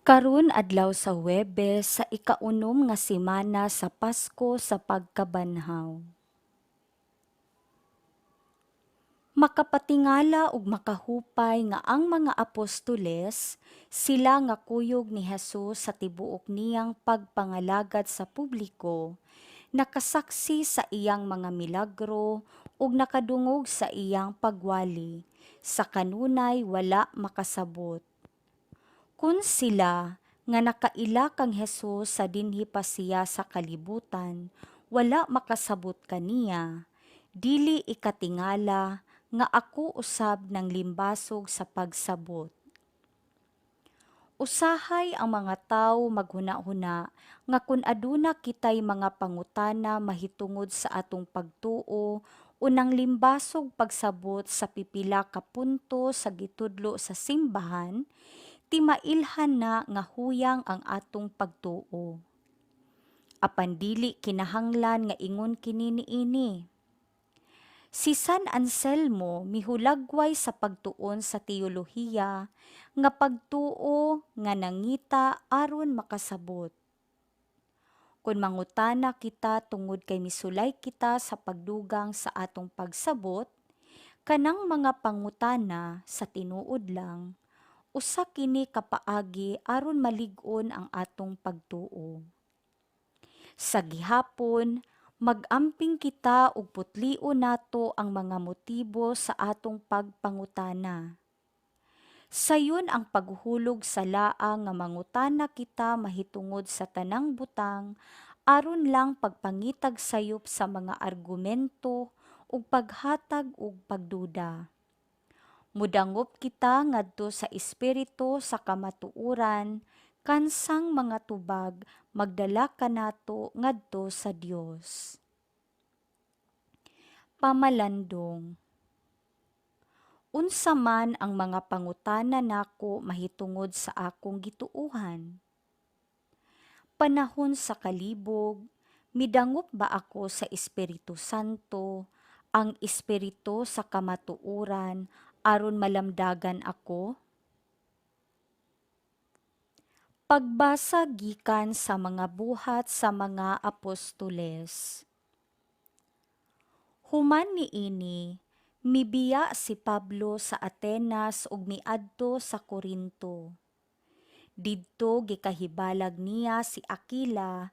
Karon adlaw sa Huwebes sa ikaunom nga semana sa Pasko sa pagkabanhaw. Makapatingala ug makahupay nga ang mga apostoles, sila nga kuyog ni Jesus sa tibuok niyang pagpangalagad sa publiko, nakasaksi sa iyang mga milagro ug nakadungog sa iyang pagwali, sa kanunay wala makasabot. Kun sila nga nakaila kang Jesus sa dinhi pa siya sa kalibutan, wala makasabot kaniya, dili ikatingala nga ako usab nanglimbasog sa pagsabot. Usahay ang mga tawo maghuna-huna nga kun aduna kitay mga pangutana mahitungod sa atong pagtuo o nanglimbasog pagsabot sa pipila ka punto sa gitudlo sa simbahan, ti mailhan na nga huyang ang atong pagtuo. Apan dili kinahanglan nga ingon kini niini. Si San Anselmo mihulagway sa pagtuon sa teolohiya nga pagtuo nga nangita aron makasabot. Kun mangutana kita tungod kay misulay kita sa pagdugang sa atong pagsabot, kanang mga pangutana sa tinuod lang, usa kini ka paagi aron malig-on ang atong pagtuo. Sa gihapon, mag-amping kita ug putlion nato ang mga motibo sa atong pagpangutana. Sayon ang paghuhulog sa laang nga mangutana kita mahitungod sa tanang butang aron lang pagpangitag sayop sa mga argumento ug paghatag og pagduda. Modangop kita ngadto sa espiritu sa kamatuoran kansang mga tubag magdala kanato ngadto sa Dios. Pamalandong. Unsa man ang mga pangutana nako mahitungod sa akong gituohan? Panahon sa kalibog, midangop ba ako sa Espiritu Santo, ang espiritu sa kamatuoran aron malamdagan ako? Pagbasa gikan sa mga Buhat sa mga Apostoles. Human niini, mibiya si Pablo sa Atenas ug miadto sa Corinto. Didto gikahibalag niya si Aquila,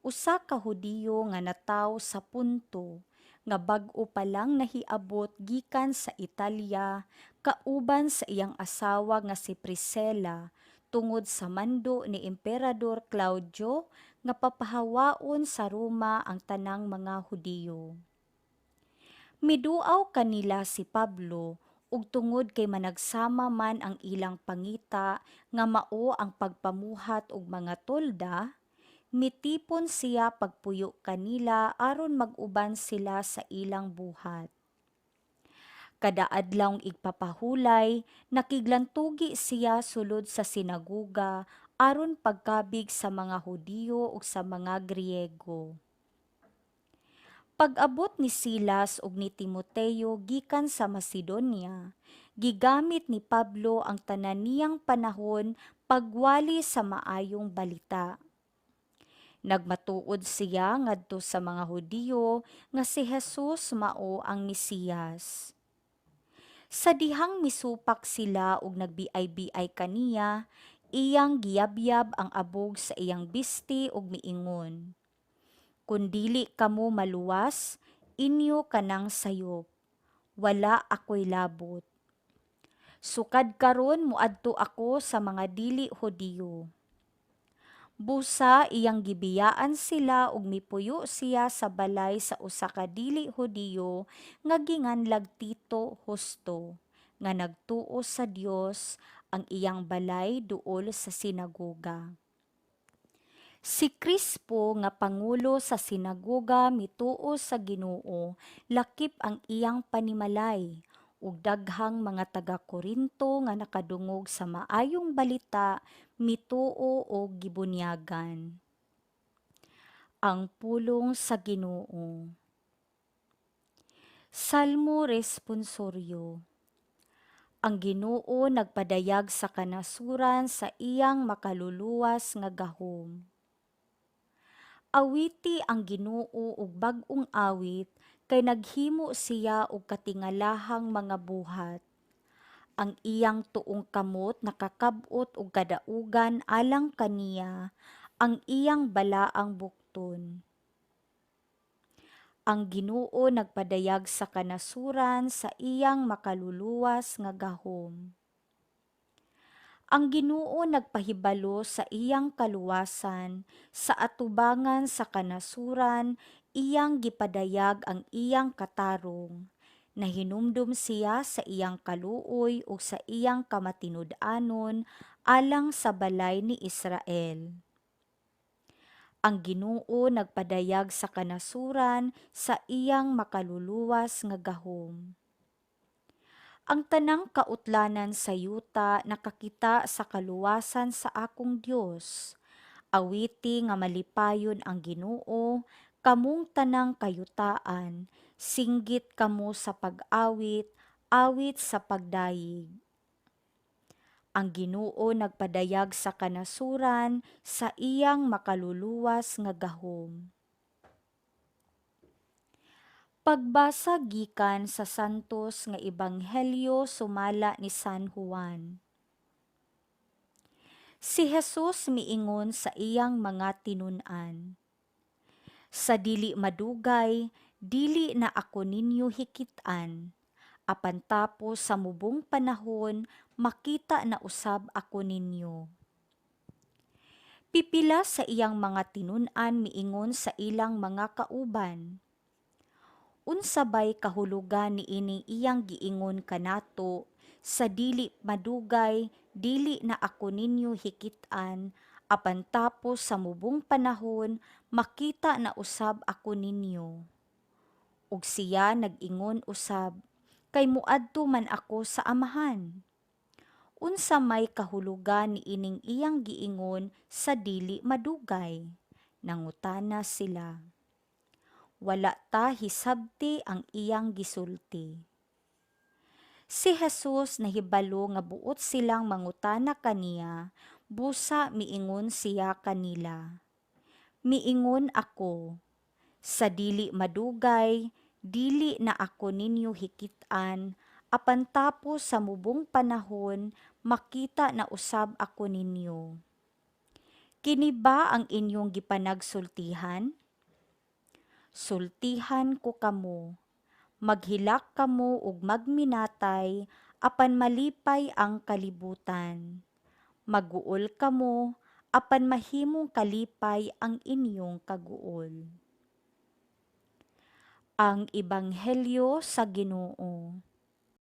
usa ka Hudiyo nga natawo sa Ponto, nga bag-o pa lang nahiabot gikan sa Italia kauban sa iyang asawa nga si Priscilla tungod sa mando ni Emperador Claudio nga papahawaon sa Roma ang tanang mga Hudiyo. Miduaw kanila si Pablo ug tungod kay managsama man ang ilang pangita nga mao ang pagpamuhat og mga tolda, mitipon siya pagpuyo kanila aron mag-uban sila sa ilang buhat. Kada Adlawng Igpapahulay nakiglantugi siya sulod sa sinagoga aron pagkabig sa mga Hudiyo ug sa mga Griego. Pag-abot ni Silas ug ni Timoteo gikan sa Macedonia, gigamit ni Pablo ang tanan niyang panahon pagwali sa maayong balita. Nagmatuod siya ngadto sa mga Hudiyo nga si Jesus mao ang Mesiyas. Sa dihang misupak sila ug nagbiay-biay kaniya, iyang giyabyab ang abog sa iyang bisti ug miingon, "Kun dili kamo maluwas, inyo kanang sayop. Wala ako'y labot. Sukad karon moadto ako sa mga dili Hudiyo." Busa iyang gibiyaan sila ug mipuyo siya sa balay sa usa ka dili Hudiyo nga ginganlag Tito Justo, nga nagtuo sa Dios, ang iyang balay duol sa sinagoga. Si Crispo nga pangulo sa sinagoga mituo sa Ginoo lakip ang iyang panimalay, ug daghang mga taga-Korinto nga nakadungog sa maayong balita mituo ug gibunyagan. Ang pulong sa Ginoo. Salmo Responsoryo. Ang Ginoo nagpadayag sa kanasuran sa iyang makaluluwas nga gahom. Awiti ang Ginoo og bag-ong awit kay naghimo siya og katingalahang mga buhat. Ang iyang tuong kamot nakakab-ot og kadaugan alang kaniya, ang iyang balaang bukton. Ang Ginoo nagpadayag sa kanasuran sa iyang makaluluwas nga gahom. Ang Ginoo nagpahibalo sa iyang kaluwasan sa atubangan sa kanasuran, iyang gipadayag ang iyang katarong. Nahinumdom siya sa iyang kaluoy ug sa iyang kamatinud-anon alang sa balay ni Israel. Ang Ginoo nagpadayag sa kanasuran sa iyang makaluluwas nga gahom. Ang tanang kautlanan sa yuta nakakita sa kaluwasan sa akong Dios. Awiti nga malipayon ang Ginoo, kamong tanang kayutaan, singgit kamo sa pag-awit, awit sa pagdayeg. Ang Ginoo nagpadayag sa kanasuran sa iyang makaluluwas nga gahom. Pagbasa gikan sa Santos nga Ebanghelyo sumala ni San Juan. Si Jesus miingon sa iyang mga tinun-an, "Sa dili madugay, dili na ako ninyo hikit-an, apan tapos sa mubong panahon makita na usab ako ninyo." Pipila sa iyang mga tinun-an miingon sa ilang mga kauban, "Unsa bay kahulugan niining iyang giingon kanato, 'Sa dili madugay dili na ako ninyo hikit-an, apan tapos sa mubong panahon makita na usab ako ninyo'? Ug siya nag-ingon usab, 'Kay moadto man ako sa Amahan'? Unsa may kahulugan niining iyang giingon, 'Sa dili madugay'?" Nangutana sila. Wala ta hisabti ang iyang gisulti. Si Jesus nahibalo nga buot silang mangutana kaniya, busa miingon siya kanila, "Miingon ako, 'Sa dili madugay, dili na ako ninyo hikit-an, apan tapos sa mubong panahon makita na usab ako ninyo.' Kini ba ang inyong gipanagsultihan? Sultihan ko kamo, maghilak kamo ug magminatay, apan malipay ang kalibutan. Maguol kamo, apan mahimong kalipay ang inyong kaguol." Ang Ebanghelyo sa Ginoo.